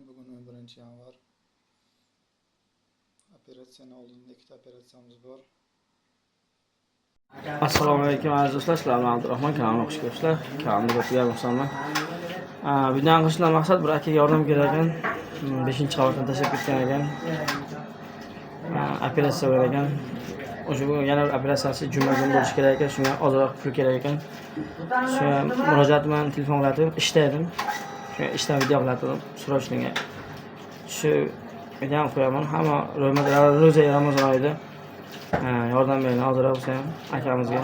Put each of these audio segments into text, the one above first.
Bugun 11-yanvar. Operatsiyani oldinda ikkita operatsiyamiz bor. Assalomu alaykum aziz do'stlar, sizlar bilan Abdurahmon kanalimga xush kelibsizlar. Kanalimga o'tgan xursandman. Videoni qilishdan maqsad bir akaga yordam kerak ekan. 5-qavatdan tashlab ketgan ekan. Operatsiya bo'lar ekan. O'sha bu yana bir operatsiyasi juma kuni bo'lishi kerak ekan. Shunga ozroq pul kerak ekan. Shunga murojaat bilan telefon qilatib, ishda edim. Shunga ishdan video qilatib, so'rovchilikka. Shu videoni qo'yaman. Hamma ro'za Ramazon oyida yordam bering ozroq bo'lsa ham akamizga,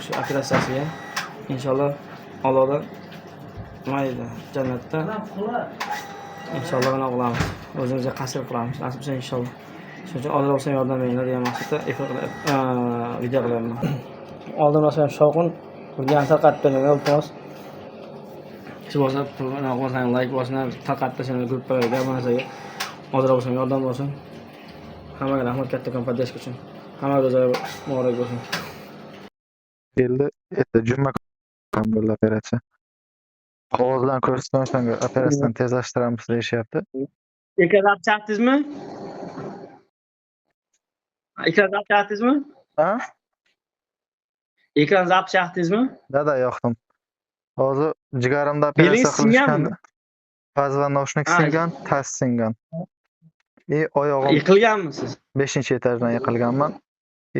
shu operatsiyasiga inshaalloh Allohdan nima deydi, jannatda inshaalloh nima qilamiz, o'zimizga qasr quramiz nasib bo'lsa inshaalloh. Shuning uchun ozroq bo'lsa ham yordam beringlar degan maqsadda efir qilib, video qilyapman. Oldin masalan shovqin videoni tarqatib beringlar, iltimos. Hech bo'lmasa pul nima qilmasang, layk bosinglar, tarqatib tashlanglar gruppalarga, hamma narsaga. Ozroq bo'lsa ham yordam bo'lsin. Hammaga rahmat kattakon поддержка uchun. Hamma ro'za muborak bo'lsin. Keldi. Erta juma kuni bo'ldi operatsiya. Qog'ozdan ko'rsatgan o'shanga operatsiyani tezlashtiramiz deyishyapti. Ekran запись chaqdingizmi? Ekran запись chaqdingizmi? Ha? Ekran запись chaqdingizmi? Да, yoqdim. Hozir jigarimda Belingiz operatsiya singanmi? qilishganda позвоночник singan, tas singan. И oyog'im Yiqilganmisiz? 5-etajdan yiqilganman.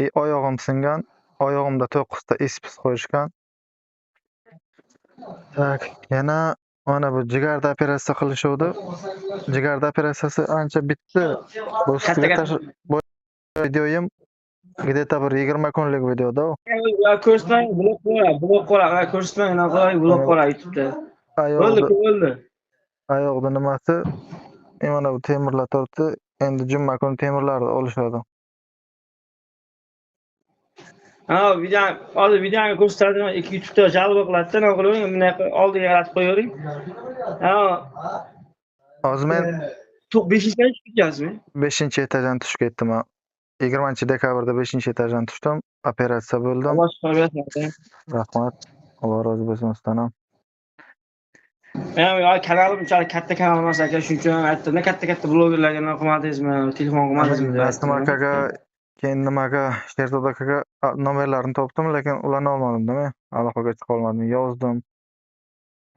И oyog'im singan. Oyog'imda 9 ta испис qo'yishgan. Так, yana mana bu jigarda operatsiya qilishuvdi. Jigarda operatsiyasi ancha bitdi. Bu Katta ustiga katta bu videoyim где-то bir 20 kunlik videoda u. Ko'rsatmang, blok qo'yadi, blok qo'yadi, ko'rsatmang, anaqa qo'yadi, blok qo'yadi YouTube'da. Bo'ldi, Oyog'ida bo'ldi. Oyog'ida nimasi? Mana bu temirlar turibdi. Endi juma kuni temirlarni olishadi. Ha, video, hozir videoni ko'rsatadi, ikki YouTube'da жалоба qiladi-da, nima qilavering, bunday qilib oldiga qaratib qo'yavering. Ha, Hozir men to'q 5-dan tushib ketgansizmi? 5-etajdan tushib ketdim. 20 dekabrda 5-etajdan tushdim. Operatsiya bo'ldim. Alloh shifo bersin. Rahmat. Alloh rozi bo'lsin ustanam. Men ham kanalim unchalik katta kanal emas aka, shuning uchun aytdim, katta-katta blogerlarga nima qilmadingizmi, telefon qilmadingizmi deb Nasim aytdim. Akaga, keyin nimaga, Sherzod akaga nomerlarini topdim, lekin ularni olmadim-da men. Aloqaga chiqa olmadim. Yozdim.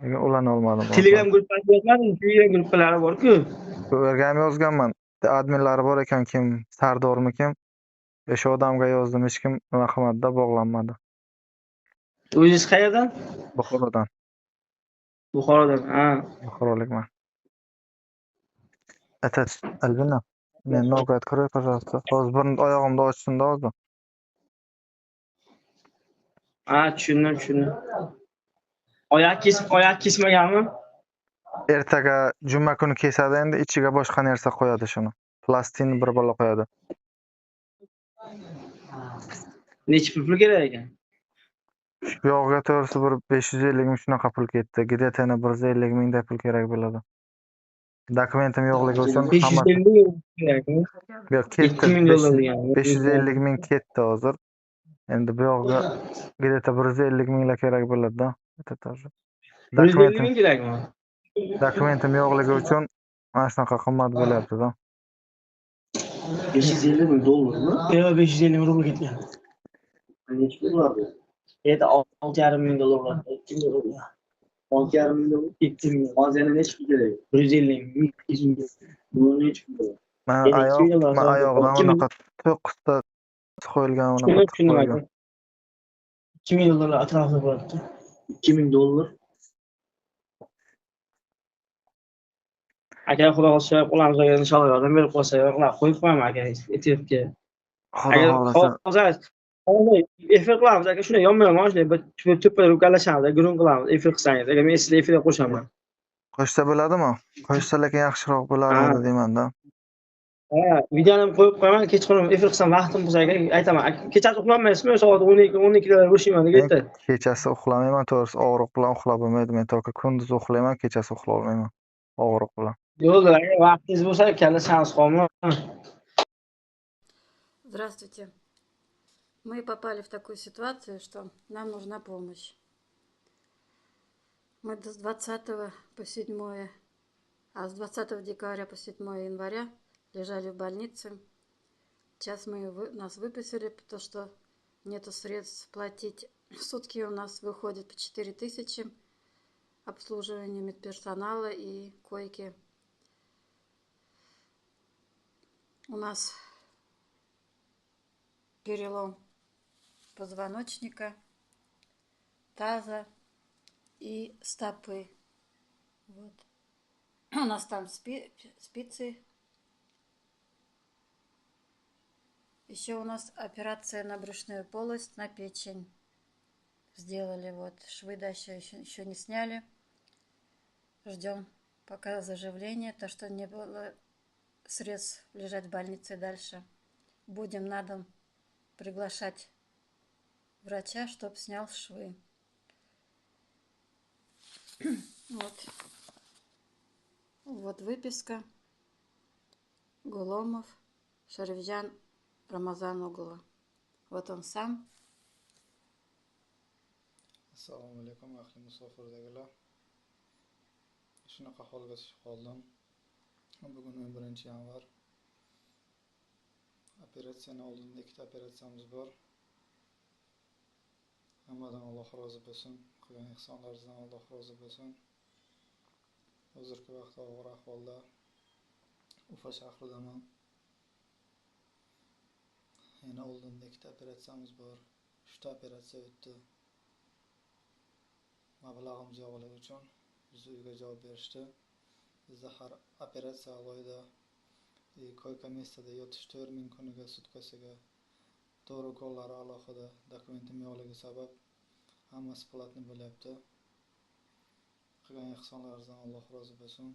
Lekin ularni olmadim. Telegram gruppasi yozmadingmi? Telegram gruppalari bor-ku. Bu yerga ham yozganman. Adminlari bor ekan, kim, Sardormi kim? O'sha odamga yozdim, hech kim nima qilmadi-da, bog'lanmadi. O'zingiz qayerdan? Buxorodan. Buxorodan. Ha. Buxorolikman. Отец, Альбина, мне ногу открой, пожалуйста. Hozir bir oyog'imni ochsin-da hozir. Ha, tushundim, tushundim. Oyoq kesib, oyoq kesmaganmi? Ertaga juma kuni kesadi endi, ichiga boshqa narsa qo'yadi shuni. Plastin bir balo qo'yadi. Necha pul kerak ekan? Shu yog'iga to'g'risi bir 550 ming shunaqa pul ketdi. Где-то yana 150 mingday pul kerak bo'ladi. Dokumentim yo'qligi uchun hammasi 550 ming kerakmi? Yo'q, ketdi. 2000 dollar degani. 550 ming ketdi hozir. Endi bu yog'iga где-то 150 minglar kerak bo'ladi-da. Это тоже. 150 Dokumentim ming kerakmi? Dokumentim yo'qligi uchun mana shunaqa qimmat bo'lyapti-da. 550 ming dollarmi? Yo'q, 550 ming rubl ketgan. Necha pul bo'ladi? Это 6,5 ming dollar bo'ladi. 2 ming rubl. 6,5 ming dollar. 2 ming. Hozir yana necha pul kerak? 150 ming, 200 ming. Bu necha pul bo'ladi? Man Yana oyoq, 2 ming dollar man so'radi. oyog'idan 2 ming. unaqa to'qqizta qo'yilgan, unaqa Tushundim, tiq tushundim qo'yilgan. Aka. 2 ming dollar atrofida bo'ladi. 2 ming dollar. Aka, xudo xohlasa, qolamiz aka, inshaalloh yordam berib qolsa, ular qo'yib qo'yaman aka, ehtiyotga. Xudo Agar xohlasa. Hozir efir qilamiz aka, shunday yonma-yon mana shunday bir tepada rukalashamiz, gurung qilamiz, efir qilsangiz. Agar men sizni efirga qo'shaman. Qo'shsa bo'ladimi? Qo'shsa lekin yaxshiroq bo'larmidi deyman-da. Ha, videoni ham qo'yib qo'yaman, kechqurun efir qilsam vaqtim bo'lsa aka, aytaman. Kechasi uxlamayapsizmi? Soat 12, 12da bo'shayman Men deb aytdi. kechasi uxlamayman, to'g'risi og'riq bilan uxlab bo'lmaydi. Men toki kunduz uxlayman, kechasi uxla olmayman. Og'riq bilan. Yo'q, aka, vaqtingiz bo'lsa kalla shans qolma. Здравствуйте. Мы попали в такую ситуацию, что нам нужна помощь. Мы с 20 по 7 А с 20 декабря по 7 января лежали в больнице. Сейчас нас выписали, потому что нету средств платить. В сутки у нас выходит по 4000 обслуживание медперсонала и койки. У нас перелом позвоночника, таза и стопы. Вот. У нас там спицы. Еще у нас операция на брюшную полость, на печень. Сделали вот. Швы, да, еще не сняли. Ждем пока заживления, то что не было средств лежать в больнице дальше. Будем на дом приглашать врача, чтоб снял швы. Вот. Вот выписка. Гуломов Шарифжан Рамазан Угла. Вот он сам. Assalomu alaykum ahli musofirdagilar. Shunaqa holga tushib qoldim. Bugun 11-yanvar. Operatsiyani oldinda ikkita operatsiyamiz bor. Hammadan Alloh rozi bo'lsin. Qilgan ihsonlaringizdan Alloh rozi bo'lsin. Hozirgi vaqtda og'ir ahvolda Ufa shahridaman. Yana oldinda ikkita operatsiyamiz bor. 3 ta operatsiya o'tdi. Mablag'imiz yo'qligi uchun bizni uyga javob berishdi. Bizda har operatsiya alohida койка место da yotish 4000 kuniga, sutkasiga, dori ukollari alohida, dokumentim yo'qligi sabab hammasi платный bo'lyapti. Qilgan ihsonlaringizdan Alloh rozi bo'lsin.